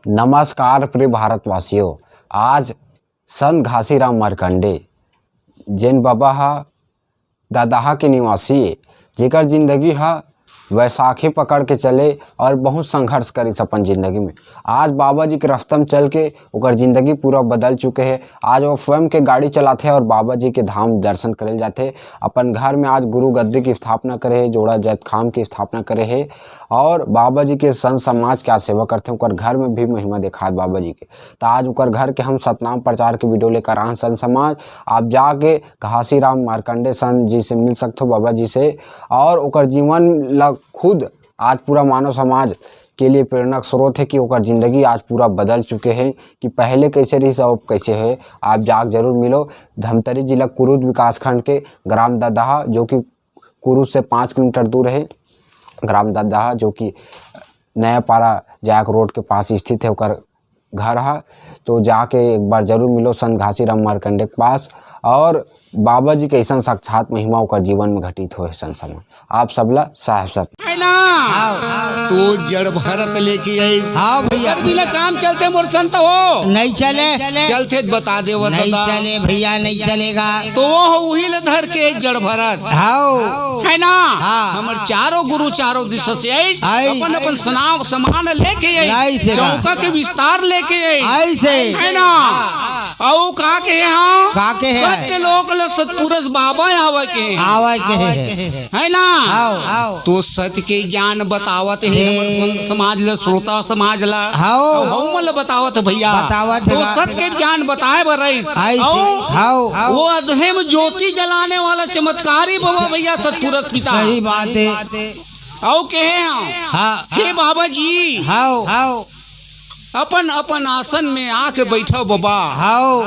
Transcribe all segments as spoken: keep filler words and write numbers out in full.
नमस्कार प्रिय भारतवासियों, आज संत घासीराम मार्कंडे, जेन बबा ह ददाहा के निवासी ए, जेकर जिंदगी ह वैसाखी पकड़ के चले और बहुत संघर्ष करिस अपन जिंदगी में। आज बाबा जी के रस्ता में चल के ओकर जिंदगी पूरा बदल चुके हे। आज वो स्वयं के गाड़ी चलाथे और बाबा जी के धाम दर्शन करे ल जाथे। अपन घर में आज गुरु गद्दी की स्थापना करे हे, जोड़ा जैतखाम की स्थापना करे हे और बाबा जी के संत समाज के आज सेवा करथे। ओकर घर में भी महिमा देखात बाबा जी के। त आज ओकर घर के हम सतनाम प्रचार के वीडियो लेकर आए हैं संत समाज। आप जाके घासीराम मार्कंडे संत जी से मिल सकथो, बाबा जी से, और ओकर जीवन ला खुद आज पूरा मानव समाज के लिए प्रेरणा स्रोत है कि ओकर जिंदगी आज पूरा बदल चुके हैं कि पहले कैसे रही, अब कैसे है। आप जाके जरूर मिलो। धमतरी जिला कुरुद विकासखंड के ग्राम ददाहा, जो कि कुरुद से पाँच किलोमीटर दूर है, ग्राम ददाहा, जो कि नया पारा जायक रोड के पास स्थित है ओकर घर ह। तो जाके एक बार जरूर मिलो संत घासीराम मार्कंडे के पास, और बाबा जी के ऐसन साक्षात महिमा ओकर जीवन में घटित होए संत समाज। आप सबला साहेब सत। है ना? हाँ। तो जड़ भरत लेके आई। हाँ भैया। ओकर बिना काम चलथे मोर संत हो? नहीं चले। चलथे त बता देवत नहीं दादा। चले भैया, नहीं चलेगा। तो वो हो उही ले धर के जड़ भरत। हाँ। है ना? हाँ। हमर चारों गुरु चारों दिशा से आई। आई। अपन अपन सनाव समान लेके आई। आई से चौका के विस्तार लेके आई। आई से। है ना? अउ का के हे? हाँ? का के हे? सत्य लोक ले सतपुरुष बाबा आवे के हे। आवे के हे। है ना? आओ। तो सत्य के ज्ञान बतावत हे हे। हमर संत समाज ला, श्रोता समाज ला। हाओ। अउ हमन ला बतावत हे भैया। बतावत हे तो बा। सत्य के ज्ञान बताए बर रहिस। आई से। अउ हाओ। वो अधे में ज्योति जलाने वाला चमत्कारी बाबा भैया सतपुरुष पिता। सही बात हे। अउ कहे हाँ, हाँ। हे बाबा जी, हाओ। अपन अपन आसन में आके बैठव बाबा। हाओ।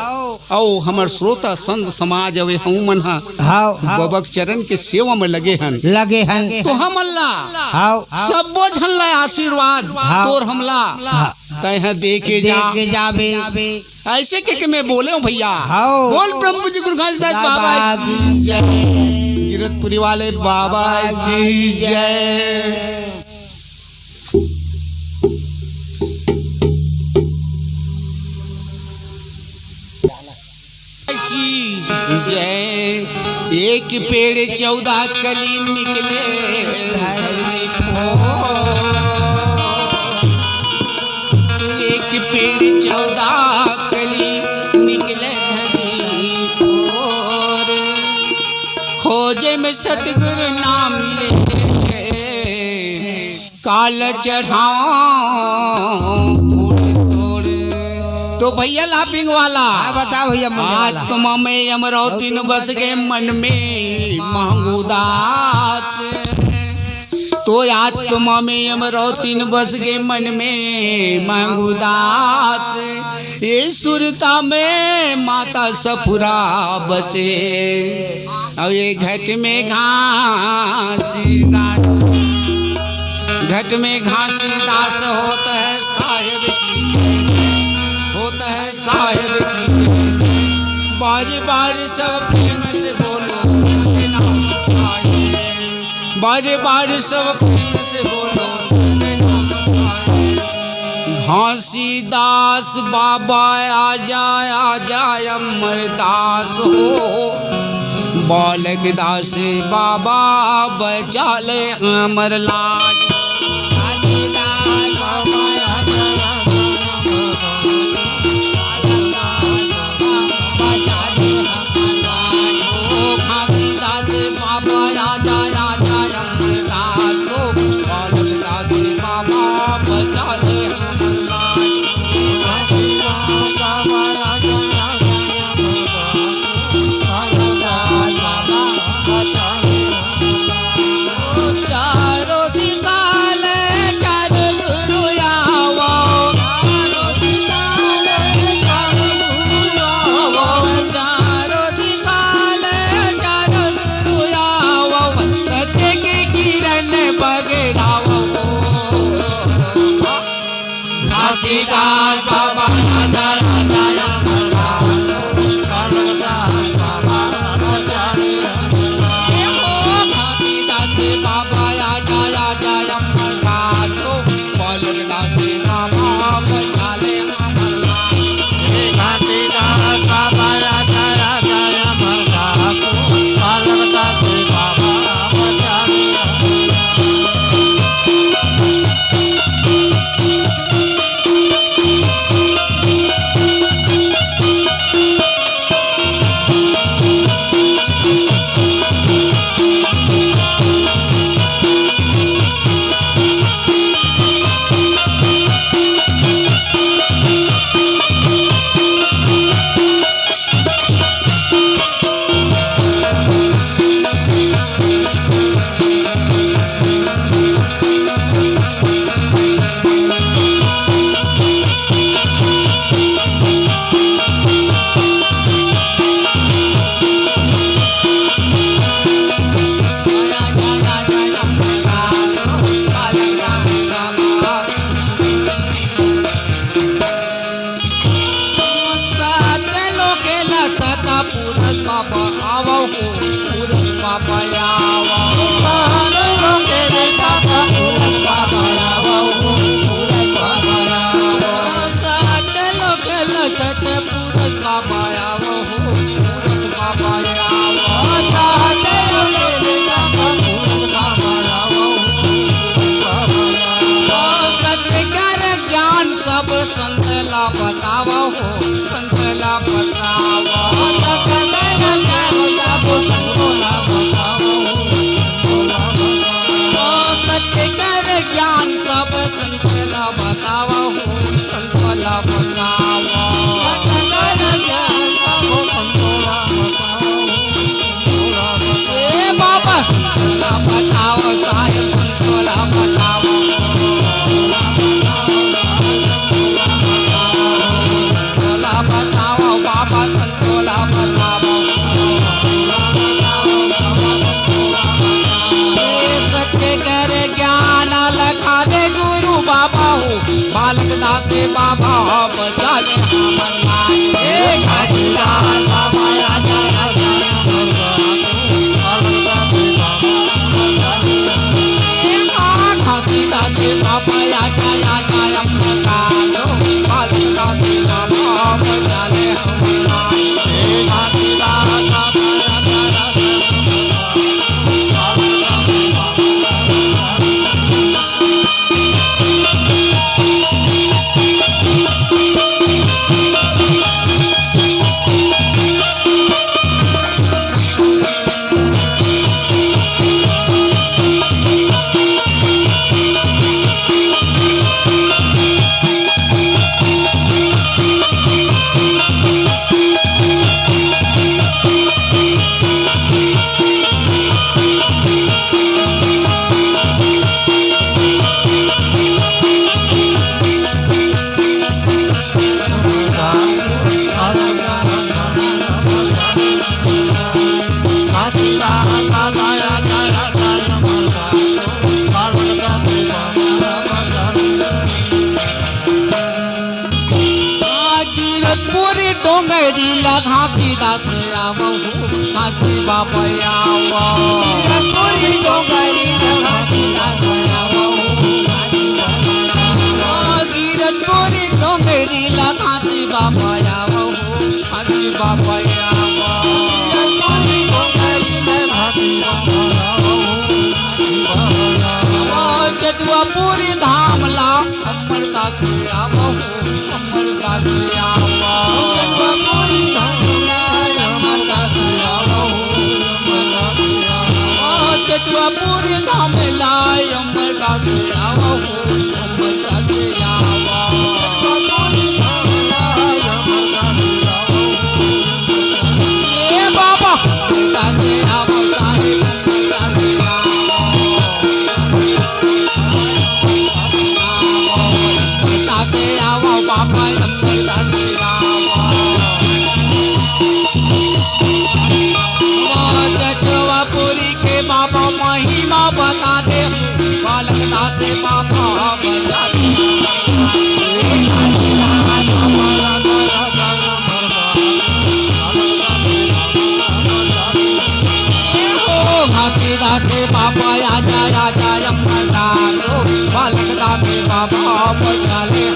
अउ हमर श्रोता संत समाज अवे हमन ह हाओ, हाओ। बाबा के चरण के सेवा में लगे हन। लगे हन। तो हमन ला हाओ। सब्बो झन ला आशीर्वाद हाओ। तोर हमला हाँ। तैं ह दे के जा। दे के जाबे। ऐसे के, के मैं बोले हूँ भैया। हाओ। बोल ब्रह्म जी गुरु घासीदास बाबा बाबा की जय। गिरतपुरी वाले बाबा की जय। की जय। एक पेड़ चौदह कली निकले धरती को। एक पेड़ चौदह कली निकले धरती को। खोजे में सतगुरु नाम ले काल चढ़ाओ फूल तोड़। तो भैया लाफिंग वाला, हाँ, बताओ भैया, मुंडे वाला। आत्मा में अमरौतिन बस गए, मन में मांगू दास। तो आत्मा में अमरौतिन बस गए, मन में मांगू दास। ये सुरता में माता सफुरा बसे। अउ ये घट में घासीदास, घट में घासीदास होत हे साहेब की जय, होत हे साहेब की जय। बारी बारी सब प्रेम से बोलो सतनाम साहेब, बारी बारी सब प्रेम से बोलो सतनाम साहेब। घासीदास बाबा आजा, आजा अमरदास हो, बालक दास बाबा बचा ले हमर लाज। घासीदास बाबा राजा, राजा, घासीदास बाबा राजा, राजा, अब संत ला बतावा हो, संत ला बतावा। संत ला बतावा, संत ला बतावा। ओ सत्य कर ज्ञान सब संत ला बतावा हो, संत ला बतावा। संत कर ज्ञान सब संत ला बतावा हो। ए बाबा, संतोला बताओ, साहेब संतोला बताओ। संतोला बताओ, बाबा संतोला बताओ। ए सच्चे करे ज्ञान लखा दे गुरु बाबा हो, बालक दास बाबा हो। गिरतपुरी डोंगरी ला घासीदास आवहू, घासी बाबा आवो। गिरतपुरी डोंगरी ला घासीदास आवहू, घासी बाबा आवो। गिरतपुरी डोंगरी ला घासी बाबा आवहू, घासी बाबा आवो। गिरतपुरी डोंगरी ला घासी बाबा आवहू, घासी बाबा आवो। जटुआपुरी धाम ला अमरदास आवहू, अमरदास आवो। जटुआपुरी धाम ला अमरदास आवहू, अमरदास आवो। जटुआपुरी धाम ला अमरदास आवहू, अमरदास आवो। जटुआपुरी धाम ला अमरदास आवहू। ए बाबा, अमरदास आवो, साहेब, अमरदास आवो। जटुआपुरी के बाबा महिमा बता दे, बालक दास बाबा बता दे। ओ घासीदास बाबा आजा, आजा, अमरदास, बालक दास बाबा बचा ले।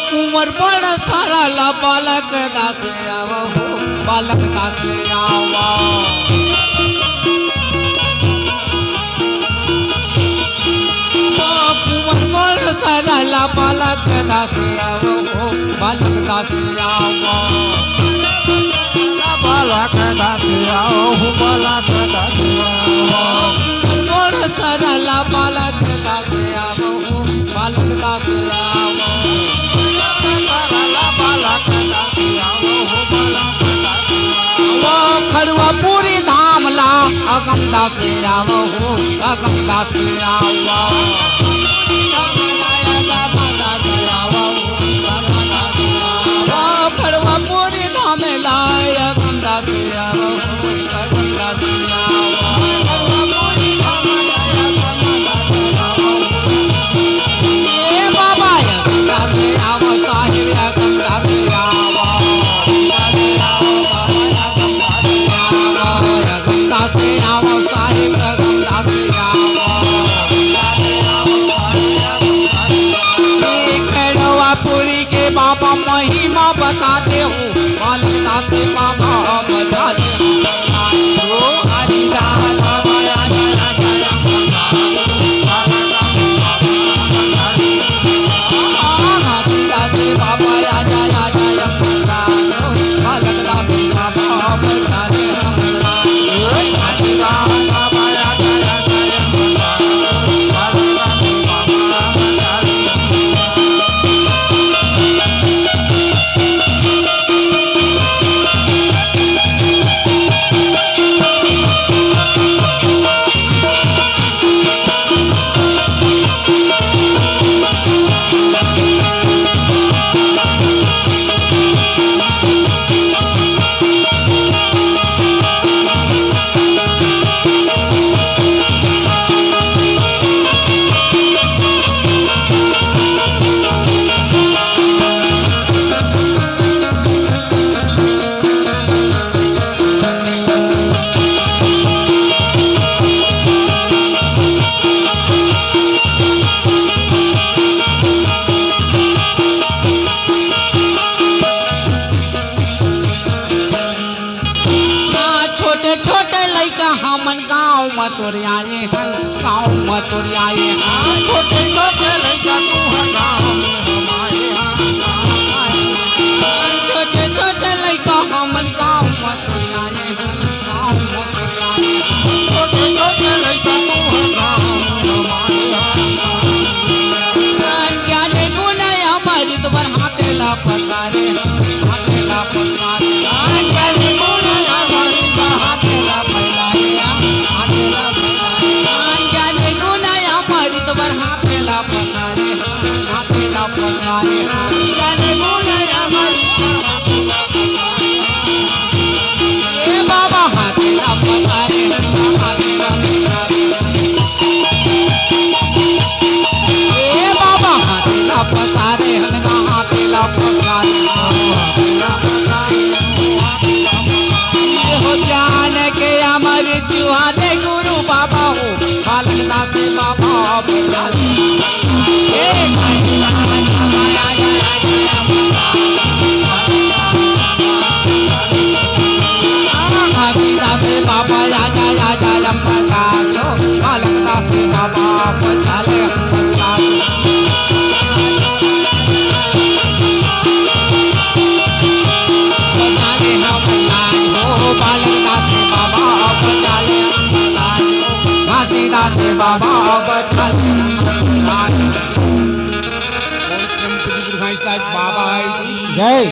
कुंवर बड़ा सारा ला बालक दास आवहू, बालक दास आवो। कुंवर बड़ा सारा ला बालक दास आवहू, बालक दास आवो। बालक दास आवहू, बालक दास आवो। दास आवा हो, गंगा दास आवा। खड़वा पूरी धाम लाया गंगा दास आवा हो, गंगा दास आवा। ए बाबा, या गंगा दास आवा, साहिब या गंगा दास आवा। पूरी के बाबा महिमा बता दे हो, बालक दास बाबा बता दे हो। छोटे छोटे लइका हमन गाँव म तोर आए हन, गाँव म तोर आए हन। छोटे छोटे लइका तू हर गाँव में हम आए हन। छोटे छोटे लइका हमन गाँव म तोर आए हन, गाँव म तोर आए हन। छोटे छोटे लइका तू हर गाँव में हम आए हन। ज्ञान गुण अमृत बर हाथे ला पसारे हन। बाबा है। जय।